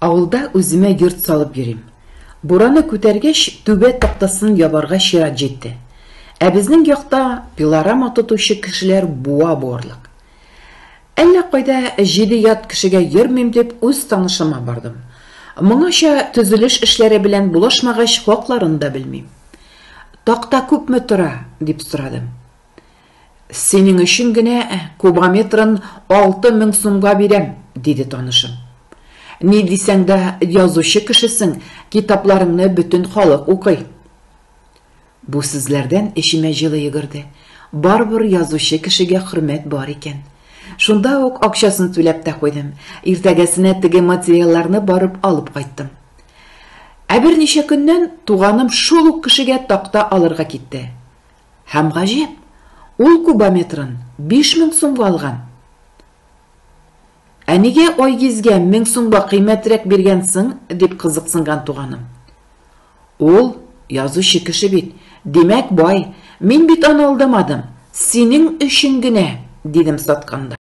Авылда үземә йорт салып йөрим. Бураны күтәргәч, түбә тактасын ябарга чират җитте. Ә безнең якта пилорама тотучы кешеләр буа буарлык. Әллә кайда җиде ят кешегә йөрмим дип үз танышыма бардым. Моңача төзелеш эшләре белән булашмагач, хакларын да белмим. Такта күпме тора? дип сорадым. Синең өчен генә кубометрын 6000 сумга бирәм, диде танышым. Ни дисәң дә, язучы кешесең, китапларыңны бөтен халык укый. Бу сүзләрдән эчемә җылы йөгерде. Барыбер язучы кешегә хөрмәт бар икән. Шунда ук акчасын түләп тә куйдым. Иртәгәсенә теге материалларны барып алып кайттым. Ә берничә көннән туганым шул ук кешегә такта алырга китте. Һәм гаҗәп, ул кубометрын 5000 сумга алган. Ә нигә Айгизгә 1000 сумга кыйммәтрәк биргәнсең, дип кызыксынган туганым. Ул язучы кеше бит, димәк, бай. Мин бит аны алдамадым, синең өчен генә, дидем сатканда.